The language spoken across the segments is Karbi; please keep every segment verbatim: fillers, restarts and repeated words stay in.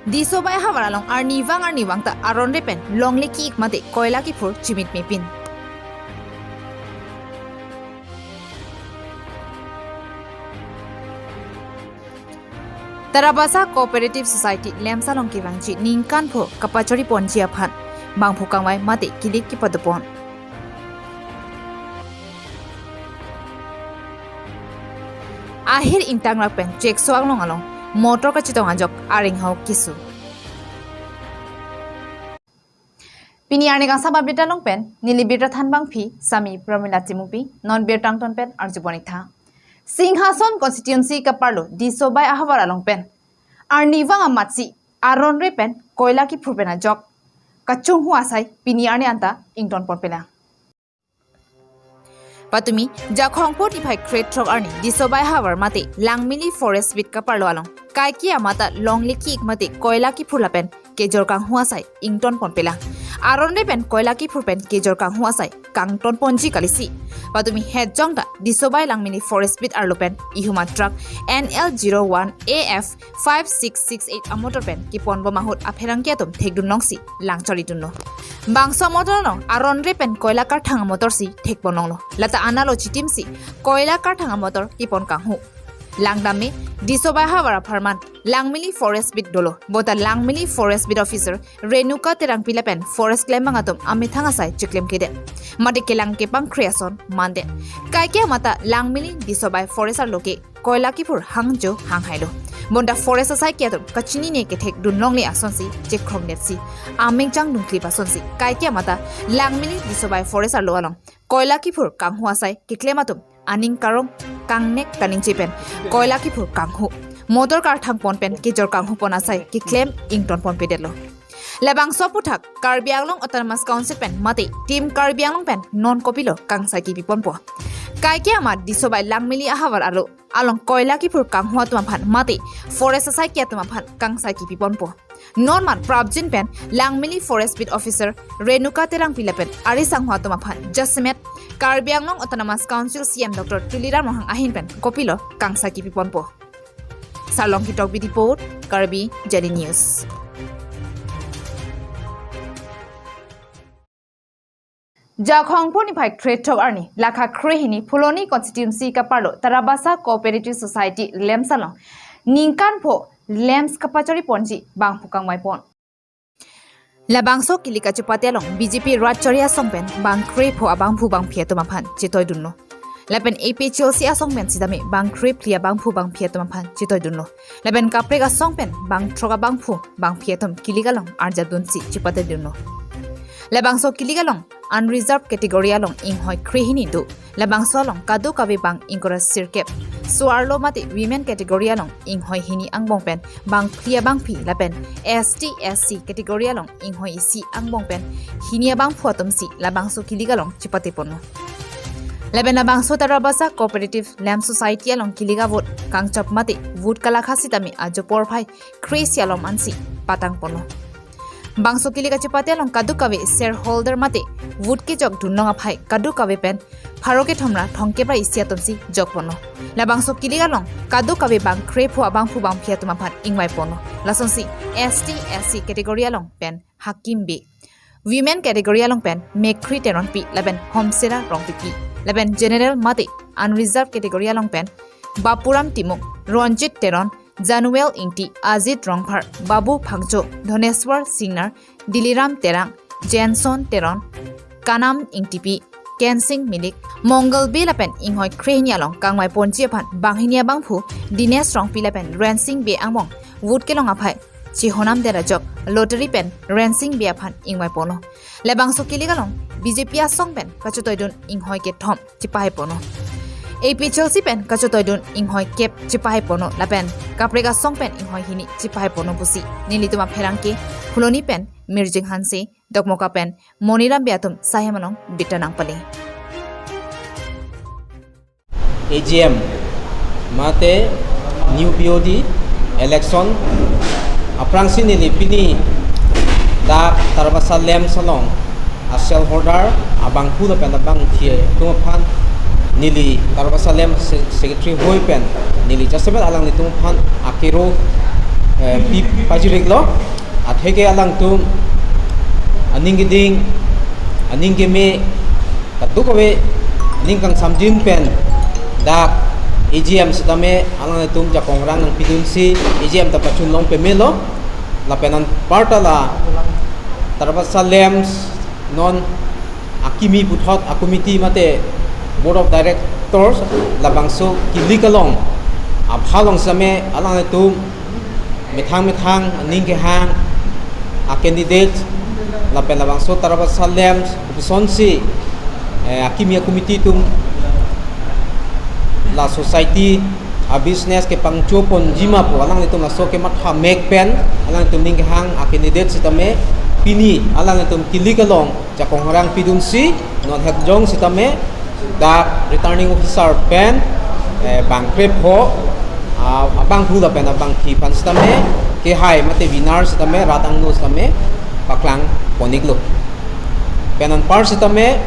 Disobai ahavar along arnivang arnivang ta aron re pen longle ki-ik mate koila kiphur chimit mepin. Tarabasa Cooperative Society LAMPS along kevangji ningkan pho kapachari ponji aphan bangphu kangvai mate kilik kipado pon. Ahir ingtangrak pen Chekso anglong along motor kachetong ajok aringhau keso. Pini arni kangsam abirta along pen neli birta thanbangpi Sami Pramila Timungpi, non birta angton pen arjupon-ik tha. Singhason constituency kaparlo Disobai ahavar along pen arnivang amatsi aron re pen koila kiphur pen ajok kachonghu asai pini arni anta ington ponpelang. Patumi Jakhong pho niphai krethrok arni Disobai ahavar mate Langmili Forest Beat kaparlo along kaike amat ta longle ki-ik mate koila kiphur lapen kejor kanghu asai ington ponpelang. Aron re pen koila kiphur pen kejor kanghu asai kangton ponji kalisi. Patumi hetjong ta Disobai Langmili Forest Beat arlo pen ihuma truck N L zero one A F five six six eight amotor pen keponbom ahut apherangke atum thekdun longsi lang charidunlo. Bangso amotor along aron re pen koila karthang amotor si thekpon longlo. Lata analo chitimsi koila karthang amotor kepon kanghu. Langdam me Disobai ahavar apharman Langmili Forest Beat dolo. Bonta Langmili Forest Beat Officer Renuka Terangpi lapen forest klembang atum amethang asai chiklemkledet mate kelang kepangkre ason mandet. Kaike amat ta Langmili Disobai Forest arlo ke koila kiphur hangjo hanghailo. Bonta forest asaike atum kachinine kethekdun longle asonsi chekrongdetsi ameng changdun klip asonsi kaike amat ta Langmili Disobai Forest arlo along koila kiphur kanghu asai keklem atum aning karong kangnek kaningje pen koila kiphur kanghu, motor karthang pon pen kejor kanghu pon asai keklem ington ponpedetlo. Labangso aputhak Karbi Anglong Autonomous Council pen mate Team Karbi Anglong pen non kopilo kangsai kipi ponpo. Kaike amat Disobai Langmili ahavar arlo along koila kiphur kanghu atum aphan mate forest asaike atum aphan kangsai kipi ponpo. Non mat prapjin pen Langmili Forest Beat Officer Renuka Terangpi lapen ari sangho atum aphan jasemet Karbi Anglong Autonomous Council C M Doctor Tuliram Ronghang ahin pen kopilo kangsai kipi ponpo. Sarlongki Tokbi report, Karbi Daily News. Jakhong pho niphai krethrok arni lakha krehini Phuloni constituency kaparlo Tarabasa Cooperative Society LAMPS along ningkan pho LAMPS kapachari ponji bangphu kangvai pon. Labangso kilik kachepate along B J P rat chari asong pen bang krepho abangphu bangphi atum aphan chetoidunlo. Lapen A P H L C asong pen sitame bang krephli abangphu bangphi atum aphan chetoidunlo. Lapen kaprek asong pen bang throk abangphu bangphi atum kilik along arjapdunsi chepatedunlo. Labangso kilik along unreserved category along inghoi krehini do. Labangso along kadokave bang ingkoi ra sirkep so-arlo mate women category along inghoi hini angbong pen bang phli abangphi lapen S T S C category along inghoi isi angbong pen hini abangphu atumsi labangso kilik along chepate ponlo. Lapen labangso Tarabasa Cooperative LAMPS Society along kilik avote kangchap mate vote kalakha sitame ajo porphai kre isi alom ansi patang ponlo. Bangso kilik kachepate along kadokave shareholder mate vote kejok dunlong aphai kadokave pen pharo kethom ra thomkep ra isi atumsi jok ponlo. Labangso kilik along kadokave bang krepho abangphu bangphi atum aphan ingvai ponlo. Lasonsi S T S C category along pen Hakim Bey, women category along pen Mekhri Teronpi lapen Homsera Rongpipi, lapen general mate unreserved category along pen Bapuram Timung, Ronjit Teron, Januel Ingti, Ajit Rongphar, Babu Phangcho, Dhoneswar Singnar, Diliram Terang, Jenson Teron, Kanam Ingtipi, Kensing Milik, Mongol Bey lapen inghoi krehini along kangvai ponji aphan banghini abangphu Dinesh Rongpi lapen Rensing Bey angbong vote kelong aphai chihonamdet ajok lottery pen Rensing Bey aphan ingvai ponlo. Labangso kilik along B J P asong pen kachetoidun inghoi kethom chepahai ponlo. A P H L C pen kachetoidun inghoi kep chepahai ponlo lapen kaprek asong pen inghoi hini chepahai ponlo pusi nelitum apherangke Phuloni pen Mirjing Hanse, Dokmoka pen Moniram Bey atum sahem along birta nangpale. A G M mate new B O D election aphrangsi neli pini dak Tarabasa LAMPS along a shareholder abangphu lapen abangphi atum aphan neli Tarabasa LAMPS se-, secretary hoi pen neli jasemet alanglitum aphan akero eh, pi pajiriklo, atheke alangtum aning keding, aning keme, kadokave aning kangsamjin pen dak A G M sitame alanglitum jakong rang nangpidunsi A G M ta pachun long pemelo, lapen anparta la Tarabasa LAMPS non akimi puthot a committee mate board of directors labangso kilik along aphalong sitame alanglitum methang methang aning kehang a candidate lapen labangso Tarabasa LAMPS kopisonsi, eh, akimi a committee atum la society a business kepangcho ponji ma pu alanglitum laso kematha mek pen alanglitum aning kehang a candidate sitame pini alanglitum kilik along jakong rang pidunsi non hetjong sitame dak returning officer pen, eh, bang krepho, ah, abangphu lapen abangphi aphan sitame kehai mate winner sitame rat angno sitame paklang pon-iklo. Pen anpar sitame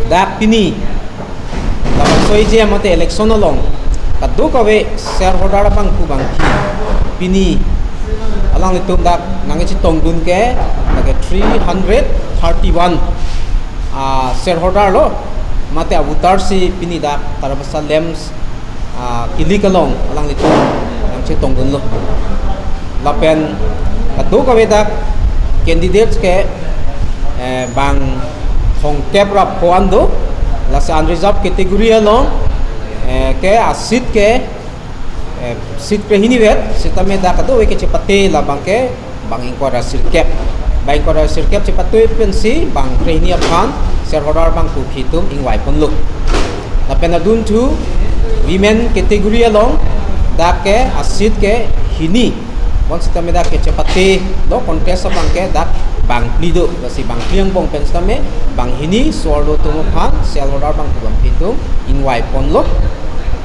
dak pini labangso A G M mate election along kadokave shareholder abangphu bangphi pini alanglitum dak nangkachetongdun ke lake three hundred thirty-one, ah, shareholder lo mate a voter si pini dak Tarabasa LAMPS, ah, kilik along alanglitum nangchetongdunlo. Lapen kadokave dak candidates ke, eh, bang thomkep ra pho an do, lasi unreserved category along, eh, ke a seat ke, eh, seat krehini vet sitame dak kadokave kechepate labang ke bang ingkoi ra sirkep. Bang ingkoi ra sirkep chepatoi pensi bang krehini aphan shareholder abangphu aphi atum ingvai ponlo. Lapen adunthu women category along dak ke a seat ke hini. Bonsitame dak kechepate do contest abang ke dak bang phli do. Lasi bang phli angbong pen sitame bang hini so-arlo atum aphan shareholder abangphu bangphi atum ingvai ponlo.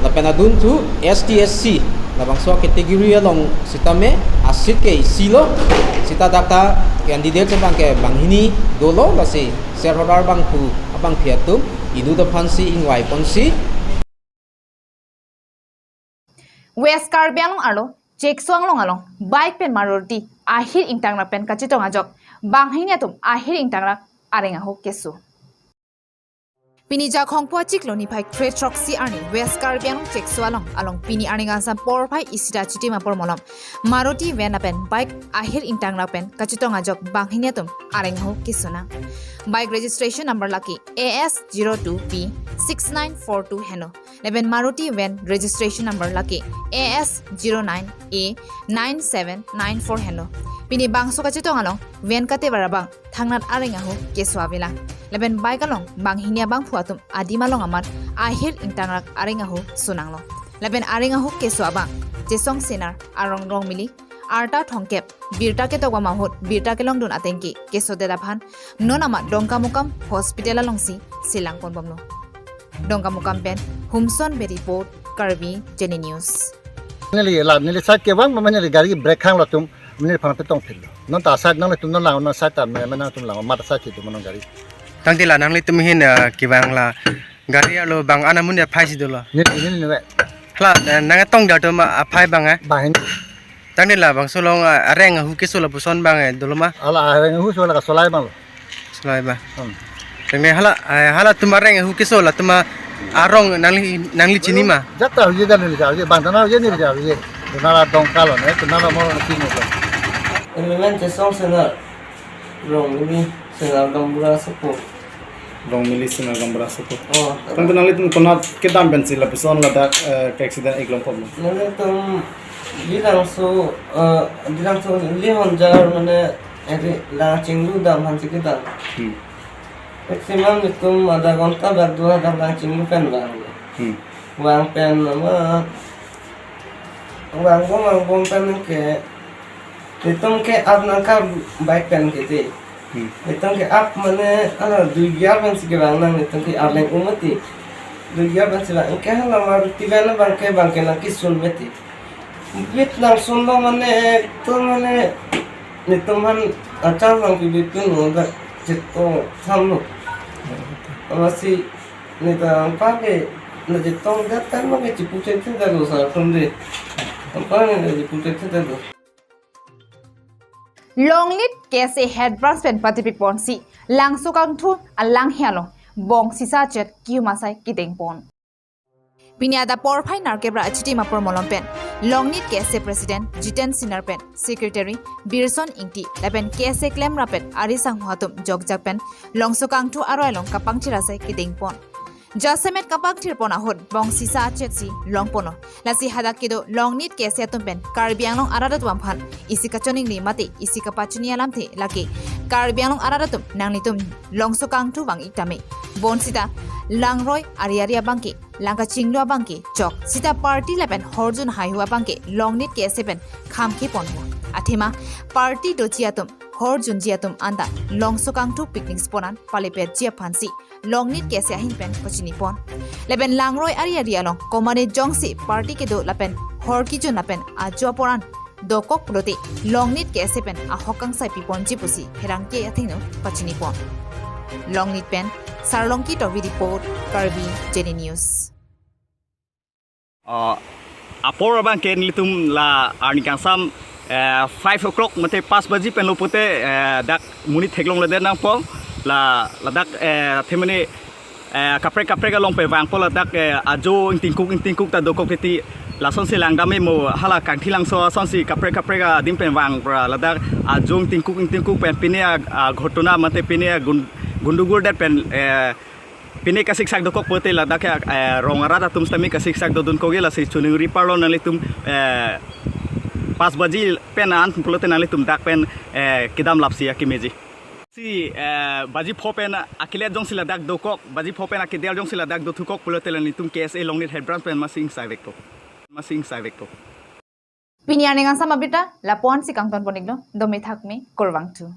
Lapen adunthu S T S C labangso category along sitame a seat ke isi lo, sita dak ta candidate abang ke bang hini dolo, lasi shareholder abangphu abangphi atum inut aphansi ingvai ponsi. West Karbi Anglong arlo Chekso Anglong along bike pen Maruti ahir ingtangrak pen kachetong ajok banghini atum ahir ingtangrak areng ahok keso. Pini Jakhong pu achiklo niphai kre-throksi arni West Karbi Anglong Chekso along along pini arni kangsam porphai isi ta chitim apor malom Maruti van lapen bike ahir ingtangrak pen kachetong ajok banghini atum areng ahok kesonang. Bike registration number lake A S zero two P six nine four two heno. Lapen Maruti van registration number lake A S zero nine A nine seven nine four heno. Pini bangso kachetong along van katevar abang thangnat areng ahok keso avelang. Lapen bike along banghini abangphu atum adim along amat ahir ingtangrak areng ahok sonanglo. Lapen areng ahok keso abang Chesong Senar, arong Rongmili, arta thomkep, birta ketok bam ahut birta kelongdun ateng ke kesodet aphan non amat Dongkamukam hospital alongsi selang ponbomlo. Dongkamukam pen Humson Bey report, Karbi Daily News. Neli la, neli side kevang, mama neli gari brake hanglo atum, neliphan petong phil. Non ta side nanglitum non lang, non side ta me, me nangtum lang, mata side itu menang gari. Tangte la nanglitum ahin, eh, kevang la gari arlo bang an amun aphai si dolo. Neli, neli, neli. Hala, eh, nangtong dak atum aphai bang, eh. Bang hini. Tangte labangso along, ah, areng ahu keso lapuson bang, eh, dolo ma? Hala areng ahu so la kasolai abang lo. Solai abang. Hmm. Tangte hala, eh, halatum areng ahu keso latum arong nangli, nangli chini ma? Jat ta huje dan ni ja huje, bang tana huje ni ja huje. Tunara Dongka lo ne, tunara mo chini lo. Eleven Chesong Senar, Rongmili Senar Gaonbura Sopo. Rongmili Senar Gaonbura Sopo. Oh. Tangte nanglitum konat kedam pensi lapuson ladak, eh, ke accident iklong pom. Nanglitum dirangso, eh, dirangso lihon jar mane eri la chinglu dam aphansi kedam. Hmm. Maximum itum adha ghonta bak do hadak la chinglu pen vang. Hmm. Vang pen nama vang bom vang bom pen ke itum ke ap nangkar bike pen ke te. Hmm. Itum ke ap mane, ah, dui gear pensi kevang nang itum ke arleng umati. Dui gear pensi vang ke hala Maruti van abang ke bang ke nangkesun mati. Bit nangsun lo mane, itum mane, itum aphan achar nangpibit pinu dak chetong thamlo. Amatsi neta angpa ke, na chetong dat kan ma ke chipu chengcheng dalo sa atum de. Angpa ne na chipu chengcheng dalo. Longnit K S A head branch pen patipik ponsi Langso Kangthu alanghe along bong sisa chet kium asai kedeng pon. Pini adap porphai nerkep ra achitim apor malom pen Longnit K S A president Jiten Sinar pen secretary Birson Ingti lapen K S A klemrap pen ari sangho atum jokjak pen Langso Kangthu aroi along kapangthir asai kedeng pon. Jasemet kapangthir pon ahut bong sisa achet si long ponlo. Lasi hadak kedo Longnit K S A atum pen Karbi Anglong arat atum aphan isi kachoningri mate isi kapachini alamthe lake Karbi Anglong arat atum nanglitum Langso Kangthu vang-ik tame. Bonsita langroi ari ari abangke, lang kachinglu abangke chok. Sita party lapen horjun haihu abangke Longnit K S A pen khamkhe ponlo. Athema party doji atum horjunji atum anta Langso Kangthu picnic spot an palepetji aphansi Longnit K S A ahin pen pachini pon. Lapen langroi ari ari along komane jongsi party kedo lapen hor kijun lapen ajo apor an dokok pulote Longnit K S A pen ahok kangsai pi ponji pusi pherangke athengno pachini pon. Longnit pen Sarlongki Tokbi report, Karbi Daily News. Ah, apor abangke nelitum la arni kangsam, eh, five o'clock mate pas baji pen lo pute, eh, dak monit theklongledet nangpo la ladak, eh, themene, eh, kaprek kaprek along pen vangpo ladak, eh, ajo ingtingkuk ingtingkuk ta dokok titi lasonsi langdam-e mo hala Kangthilangso asonsi kaprek kaprek adim pen vang pra ladak ajo ingtingkuk ingtingkuk pen pine a, a ghotona mate pine a gun-, gundugul det pen, eh, pine kasiksak dokok pulote ladak ke, eh, rong arat atum sitame kasiksak dodun koge lasi choningri parlo nanglitum, eh, pas baji pen an pulote nanglitum dak pen, eh, kedam lapsi akemeji. Si, eh, baji pho pen akele jongsi ladak dokok, baji pho pen akedel jongsi ladak dothukok pulote nanglitum K S A Longnit head branch pen masi ingsai vekpo. Masi ingsai vekpo. Pini arni kangsam abita lapu-ansi kangton pon-iklo, dome thakme, kurvangthu.